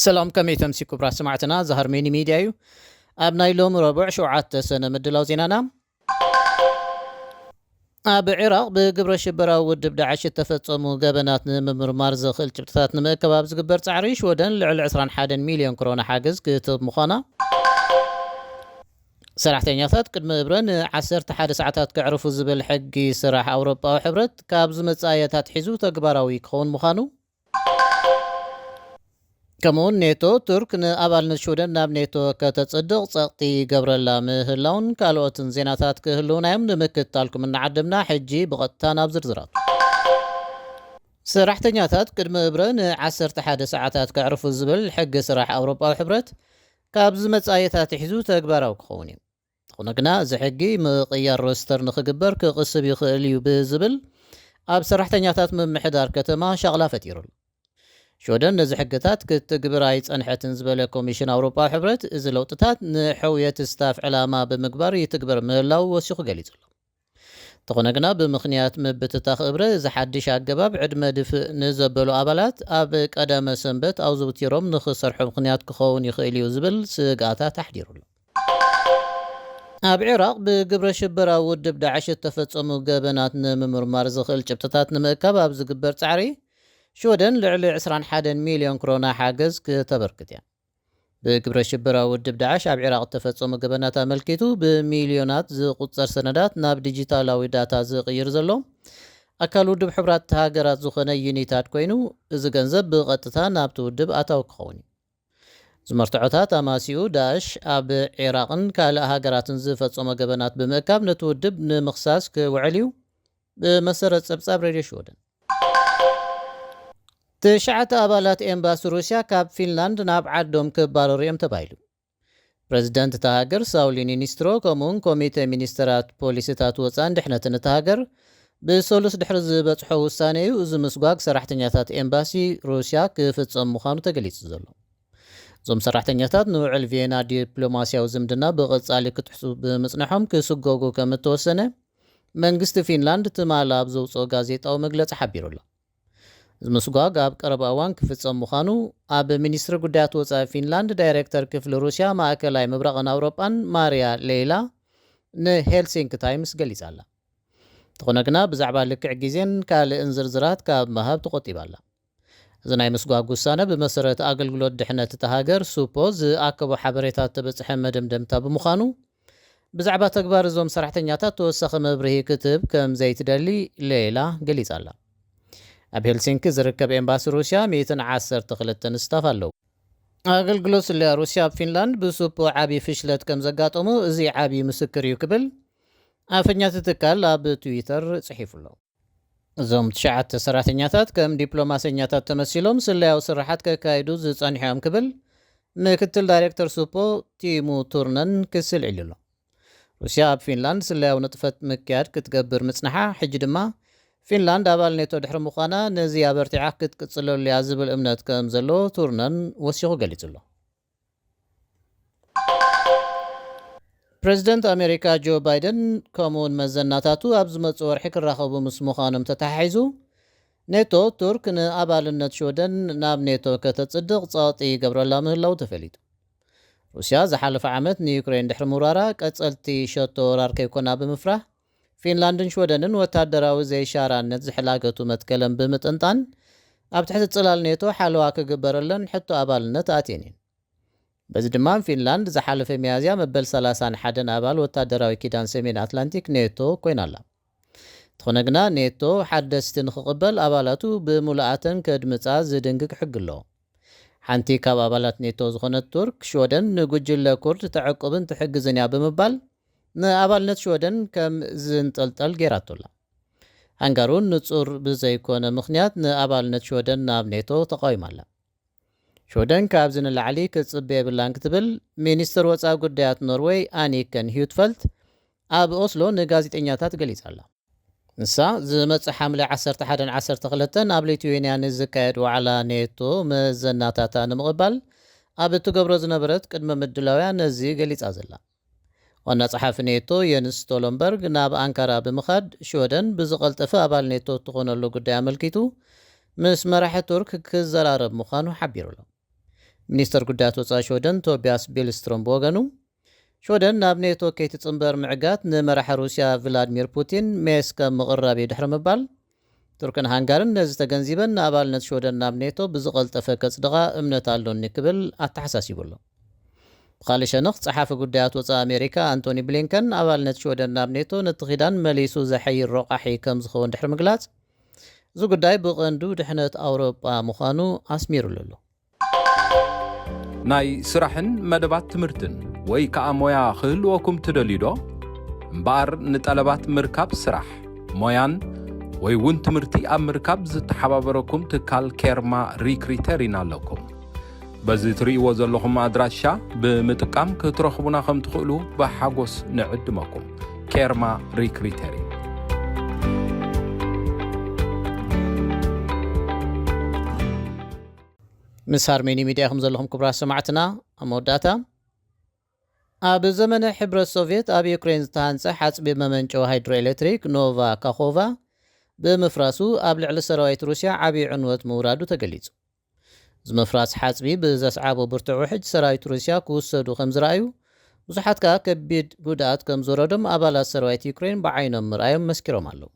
ሰላም፣ ከመይ ተምሲ ክቡራት ሰማዕትና? ዛሃር ሜኒ ሚድያ እዩ። ኣብ ናይ ሎም ረቡዕ ሸውዓተ ሰነ ምድላው ዜናና፣ ኣብ ዒራቕ ብግብረ ሽበራዊ ውድብ ዳዕሽ እተፈጸሙ ገበናት ንምምርማር ዝኽእል ጭብጥታት ንምእከብ ኣብ ዝግበር ጻዕሪ ሽወደን ልዕሊ ዕስራን ሓደን ሚልዮን ክሮና ሓገዝ ክትህብ ምዃና፣ ሰራሕተኛታት ቅድሚ እብረ ን ዓሰርተ ሓደ ሰዓታት ከዕርፉ ዝብል ሕጊ ስራሕ ኣውሮጳዊ ሕብረት ካብ ዝመጽእ ኣየታት ሒዙ ተግባራዊ ክኸውን ምዃኑ፣ ከምኡውን ኔቶ፣ ቱርክ ንኣባልነት ሽወደን ናብ ኔቶ ከተጽድቕ ጸቕጢ ይገብረላ ምህላውን ካልኦትን ዜናታት ክህልውና እዮም። ንምክትታልኩም እናዓደምና፣ ሕጂ ብቐጥታ ናብ ዝርዝራቱ። ሰራሕተኛታት ቅድሚ እብረ ን ዓሰርተ ሓደ ሰዓታት ከዕርፉ ዝብል ሕጊ ስራሕ ኣውሮጳዊ ሕብረት ካብ ዝመጽእ ኣየታት ሒዙ ተግባራዊ ክኸውን እዩ። እንተኾነ ግና፣ እዚ ሕጊ ምቕያር ሮስተር ንኽግበር ክቕስብ ይኽእል እዩ ብዝብል ኣብ ሰራሕተኛታት ምምሕዳር ከተማ ሻቕላ ፈጢሩ ኣሎ። ሽወደን ነዚ ሕግታት ክትግብር ኣይጸንሐትን ዝበለ ኮሚሽን ኣውሮጳዊ ሕብረት፣ እዚ ለውጥታት ንሕውየት ስታፍ ዕላማ ብምግባር ይትግበር ምህላው ወሲኹ ገሊጹ ኣሎ። እንተኾነ ግና፣ ብምኽንያት ምብትታኽ እብረ፣ እዚ ሓድሽ ኣገባብ ዕድመ ድፍእ ንዘበሉ ኣባላት ኣብ ቀዳመ ሰንበት ኣውዘውቲሮም ንኽሰርሑ ምኽንያት ክኸውን ይኽእል እዩ ዝብል ስግኣታት ኣሕዲሩ ኣሎ። ኣብ ዒራቕ ብግብረ ሽበራዊ ውድብ ዳዕሽ እተፈጸሙ ገበናት ንምምርማር ዝኽእል ጭብጥታት ንምእካብ ኣብ ዝግበር ጻዕሪ፣ ሽወደን ልዕሊ ዕስራን ሓደን ሚልዮን ክሮና ሓገዝ ክተበርክት እያ። ብግብረ ሽበራዊ ውድብ ዳዕሽ ኣብ ዒራቕ እተፈጸሙ ገበናት ኣመልኪቱ ብሚልዮናት ዝቑጸር ሰነዳት ናብ ዲጂታላዊ ዳታ ዝቕይር ዘሎ ኣካል ውድብ ሕቡራት ሃገራት ዝኾነ ዩኒታድ ኮይኑ፣ እዚ ገንዘብ ብቐጥታ ናብቲ ውድብ ኣታዊ ክኸውን እዩ። ዝመርትዖታት ኣማሲኡ፣ ዳዕሽ ኣብ ዒራቕን ካልእ ሃገራትን ዝፈጸሞ ገበናት ብምእካብ ነቲ ውድብ ንምኽሳስ ክውዕል እዩ፣ ብመሰረት ጸብጻብ ሬድዮ ሽወደን። ትሽዓተ ኣባላት ኤምባሲ ሩስያ ካብ ፊንላንድ ናብ ዓዶም ክባረሩ እዮም ተባሂሉ። ፕረዚደንት እታ ሃገር ሳውሊ ኒኒስትሮ፣ ከምኡውን ኮሚተ ሚኒስተራት ፖሊሲታት ወጻእን ድሕነትን እታ ሃገር ብሰሉስ ድሕሪ ዝበጽሖ ውሳነ እዩ እዚ ምስጓግ ሰራሕተኛታት ኤምባሲ ሩስያ ክፍጸም ምዃኑ ተገሊጹ ዘሎ። እዞም ሰራሕተኛታት ንውዕል ቪየና ዲፕሎማስያዊ ዝምድና ብቐጻሊ ክጥሕሱ ብምጽንሖም ክስጎጉ ከም እተወሰነ መንግስቲ ፊንላንድ ትማሊ ኣብ ዘውጽኦ ጋዜጣዊ መግለጺ ሓቢሩ ኣሎ። እዚ ምስጓግ ኣብ ቀረባ እዋን ክፍጸም ምዃኑ ኣብ ሚኒስትሪ ጉዳያት ወጻኢ ፊንላንድ ዳይሬክተር ክፍሊ ሩስያ፣ ማእከላይ ምብራቕን ኣውሮጳን ማርያ ሌይላ ንሄልሲንኪ ታይምስ ገሊጻ ኣላ። እንተኾነ ግና፣ ብዛዕባ ልክዕ ግዜን ካልእን ዝርዝራት ካብ ምሃብ ተቖጢባ ኣላ። እዚ ናይ ምስጓግ ውሳነ፣ ብመሰረት ኣገልግሎት ድሕነት እታ ሃገር ሱፖ ዝኣከቦ ሓበሬታ እተበጽሐ መደምደምታ ብምዃኑ፣ ብዛዕባ ተግባር እዞም ሰራሕተኛታት ተወሳኺ መብርሂ ክትህብ ከም ዘይትደሊ ሌላ ገሊጻ ኣላ። ኣብ ሄልሲንኪ ዝርከብ ኤምባሲ ሩስያ ሚእትን ዓሰርተ ክልተን ስታፍ ኣለዉ። ኣገልግሎት ስለያ ሩስያ ኣብ ፊንላንድ ብሱፖ ዓቢ ፍሽለት ከም ዘጋጠሞ፣ እዚ ዓቢ ምስክር እዩ ክብል ኣፈኛ እቲ ትካል ኣብ ትዊተር ጽሒፉ ኣሎ። እዞም ትሽዓተ ሰራሕተኛታት ከም ዲፕሎማሰኛታት ተመሲሎም ስለያዊ ስራሓት ከካይዱ ዝጸንሑ እዮም ክብል ምክትል ዳይሬክተር ሱፖ ቲሙ ቱርነን ክሲ ኣልዒሉ ኣሎ። ሩስያ ኣብ ፊንላንድ ስለያዊ ንጥፈት ምክያድ ክትገብር ምጽንሓ፣ ሕጂ ድማ ፊንላንድ ኣባል ኔቶ ድሕሪ ምዃና፣ ነዚ ኣበርቲዓ ክትቅጽለሉ እያ ዝብል እምነት ከም ዘሎ ቱርነን ወሲኹ ገሊጹ ኣሎ። ፕረዚደንት ኣሜሪካ ጆ ባይደን ከምኡውን መዘናታቱ ኣብ ዝመጽእ ወርሒ ክራኸቡ ምስ ምዃኖም ተተሓሒዙ፣ ኔቶ፣ ቱርክ ንኣባልነት ሽወደን ናብ ኔቶ ከተጽድቕ ጸቕጢ ይገብረላ ምህላው ተፈሊጡ። ሩስያ ዝሓለፈ ዓመት ንዩክሬን ድሕሪ ምውራራ፣ ቀጸልቲ ሸቶ ወራር ከይኮና ብምፍራህ፣ ፊንላንድን ሽወደንን ወታደራዊ ዘይሻራነት ዝሕላገቱ መትከለን ብምጥንጣን፣ ኣብ ትሕቲ ጽላል ኔቶ ሓለዋ ክግበረለን ሕቶ ኣባልነት ኣትየን እየን። በዚ ድማ ፊንላንድ ዝሓለፈ ሚያዝያ መበል ሰላሳን ሓደን ኣባል ወታደራዊ ኪዳን ሰሜን ኣትላንቲክ ኔቶ ኮይና ኣላ። እንተኾነ ግና፣ ኔቶ ሓደስቲ ንኽቕበል ኣባላቱ ብምሉኣተን ከድምጻ ዝድንግግ ሕጊ ኣሎ። ሓንቲ ካብ ኣባላት ኔቶ ዝኾነት ቱርክ፣ ሽወደን ንጉጅለ ኩርድ ተዕቁብን ትሕግዝን እያ ብምባል ንኣባልነት ሽወደን ከም ዝንጠልጠል ገይራቶ ኣላ። ሃንጋሪ እውን ንጹር ብዘይኮነ ምኽንያት ንኣባልነት ሽወደን ናብ ኔቶ ተቓዊማ ኣላ። ሽወደን ካብዚ ንላዕሊ ክትጽበ የብላን ክትብል ሚኒስትር ወጻኢ ጉዳያት ኖርወይ ኣኒከን ሂዩትፈልት ኣብ ኦስሎ ንጋዜጠኛታት ገሊጻ ኣላ። ንሳ፣ ዝመጽእ ሓምለ ዓሰርተ ሓደን ዓሰርተ ክልተን ኣብ ሊቱዌንያ ንዝካየድ ዋዕላ ኔቶ መዘናታታ ንምቕባል ኣብ እትገብሮ ዝነበረት ቅድመ ምድላውያ ነዚ ገሊጻ ዘላ። ዋና ጸሓፊ ኔቶ የንስ ስቶለንበርግ ናብ ኣንካራ ብምኻድ፣ ሽወደን ብዝቐልጠፈ ኣባል ኔቶ እትኾነሉ ጉዳይ ኣመልኪቱ ምስ መራሒ ቱርክ ክዘራረብ ምዃኑ ሓቢሩ ኣሎ። ሚኒስተር ጉዳያት ወፃኢ ሽወደን ቶቢያስ ቢልስትሮም ብወገኑ፣ ሽወደን ናብ ኔቶ ከይትፅምበር ምዕጋት ንመራሒ ሩስያ ቭላድሚር ፑቲን ሜስ ከም ምቕራብ እዩ ድሕሪ ምባል፣ ቱርክን ሃንጋርን ነዚ ተገንዚበን ንኣባልነት ሽወደን ናብ ኔቶ ብዝቐልጠፈ ከጽድቓ እምነት ኣሎኒ ክብል ኣተሓሳሲቡ ኣሎ። ብኻልእ ሸነኽ፣ ጸሓፊ ጉዳያት ወጻኢ ኣሜሪካ ኣንቶኒ ብሊንከን፣ ኣባልነት ሽወደን ናብ ኔቶ ነቲ ኪዳን መሊሱ ዘሐይር ረቋሒ ከም ዝኸውን ድሕሪ ምግላጽ፣ እዚ ጉዳይ ብቐንዱ ድሕነት ኣውሮጳ ምዃኑ ኣስሚሩሉ ኣሎ። ናይ ስራሕን መደባት ትምህርትን ወይ ከኣ ሞያ ክህልወኩም ትደልዩ ዶ? እምበኣር፣ ንጠለባት ምርካብ ስራሕ፣ ሞያን ወይ እውን ትምህርቲ ኣብ ምርካብ ዝተሓባበረኩም ትካል ኬርማ ሪክሪተር ኢና ኣለኩም። በዚ ትርእይዎ ዘለኹም ኣድራሻ ብምጥቃም ክትረኽቡና ከም ትኽእሉ ብሓጎስ ንዕድመኩም። ኬርማ ሪክሪተር። ምስ ሃርሜኒ ሚድያ ኢኹም ዘለኹም ክቡራት ሰማዕትና። ኣብ መወዳእታ፣ ኣብ ዘመነ ሕብረት ሶቭየት ኣብ ዩክሬን ዝተሃንጸ ሓጽቢ መመንጨዊ ሃይድሮኤሌክትሪክ ኖቫ ካኾቫ ብምፍራሱ ኣብ ልዕሊ ሰራዊት ሩስያ ዓብዪ ዕንወት ምውራዱ ተገሊጹ። እዚ ምፍራስ ሓጽቢ ብዘስዓቦ ብርቱዕ ውሕጅ ሰራዊት ሩስያ ክውሰዱ ከም ዝረኣዩ፣ ብዙሓት ከኣ ከቢድ ጉድኣት ከም ዝወረዶም ኣባላት ሰራዊት ዩክሬን ብዓይኖም ምርኣዮም መስኪሮም ኣለዉ።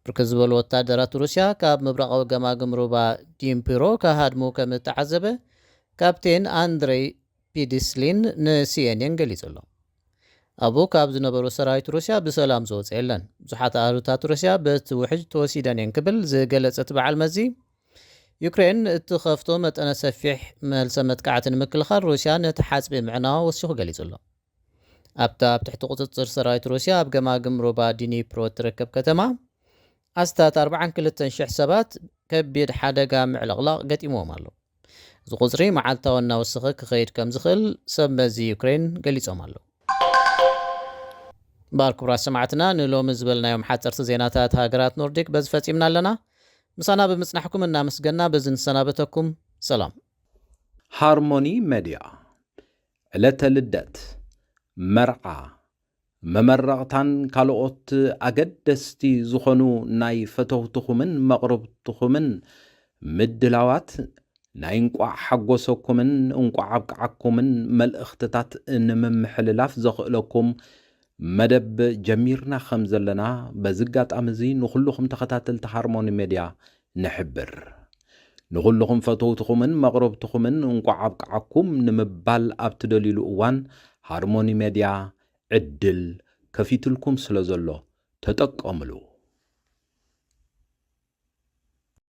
ብርክት ዝበሉ ወታደራት ሩስያ ካብ ምብራቓዊ ገማግም ሩባ ዲምፒሮ ክሃድሙ ከም እተዓዘበ ካፕቴን ኣንድሬይ ፒዲስሊን ንሲኤንኤን ገሊጹ ኣሎ። ኣብኡ ካብ ዝነበሩ ሰራዊት ሩስያ ብሰላም ዝወጸ የለን። ብዙሓት ኣሃዱታት ሩስያ በቲ ውሕጅ ተወሲደን እየን ክብል ዝገለጸ እቲ በዓል መዚ፣ ዩክሬን እትኸፍቶ መጠነ ሰፊሕ መልሰ መጥቃዕቲ ንምክልኻል ሩስያ ነቲ ሓጽቢ ምዕናዋ ወሲኹ ገሊጹ ኣሎ። ኣብታ ኣብ ትሕቲ ቁጽጽር ሰራዊት ሩስያ ኣብ ገማግም ሩባ ዲኒፕሮ እትርከብ ከተማ፣ ኣስታት ኣርባዓን ክልተን ሽሕ ሰባት ከቢድ ሓደጋ ምዕልቕላቕ ገጢምዎም ኣሎ። እዚ ቁጽሪ መዓልታዊ እናወሰኸ ክኸይድ ከም ዝኽእል ሰብ መዚ ዩክሬን ገሊጾም ኣለዉ። እምበኣር ክቡራት ሰማዕትና፣ ንሎሚ ዝበልናዮም ሓጸርቲ ዜናታት ሃገራት ኖርዲክ በዚ ፈጺምና ኣለና። ምሳና ብምጽናሕኩም እናመስገና በዚ ንሰናበተኩም። ሰላም። ሃርሞኒ ሜድያ፣ ዕለተ ልደት፣ መርዓ፣ መመረቕታን ካልኦት ኣገደስቲ ዝኾኑ ናይ ፈተውትኹምን መቕርብትኹምን ምድላዋት፣ ናይ እንቋዕ ሓጎሰኩምን እንቋዕ ኣብቅዓኩምን መልእኽትታት ንምምሕልላፍ ዘኽእለኩም መደብ ጀሚርና ከም ዘለና በዚ ኣጋጣሚ እዚ ንኹልኹም ተኸታተልቲ ሃርሞኒ ሜድያ ንሕብር። ንኹልኹም ፈተውትኹምን መቕረብትኹምን እንቋዕ ኣብቅዓኩም ንምባል ኣብ ትደልዩሉ እዋን፣ ሃርሞኒ ሜድያ ዕድል ከፊትልኩም ስለ ዘሎ ተጠቀምሉ።